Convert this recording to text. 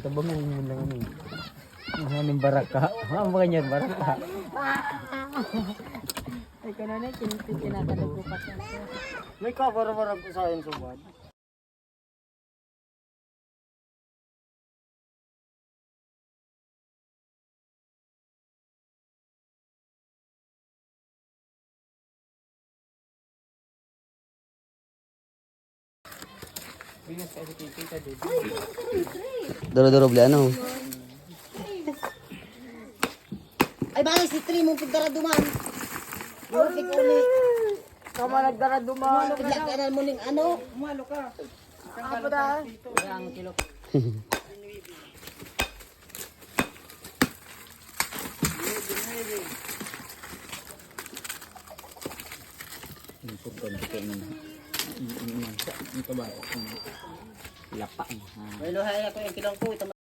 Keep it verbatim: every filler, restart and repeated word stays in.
Tabangan mo lang ano. Ang hangin baraka. Ang mga niyan baraka. Ikaw na na, kin-, kin-, tinatanong ko pa siya. May kabara-bara ko sa akin, subad. Duro-duro bli, ano? Ay, bali, si Tri mong pigdaraduman. Perfect uli. Tama, nagdaraduman. Pigdaraduman mo ning ano? Umalo ka. Ang pada. Ang kilo. Importante ko yung, yung, yung, yung, yung kabayo, yung lapa, ah. May luhay ako yung kilong ko, ito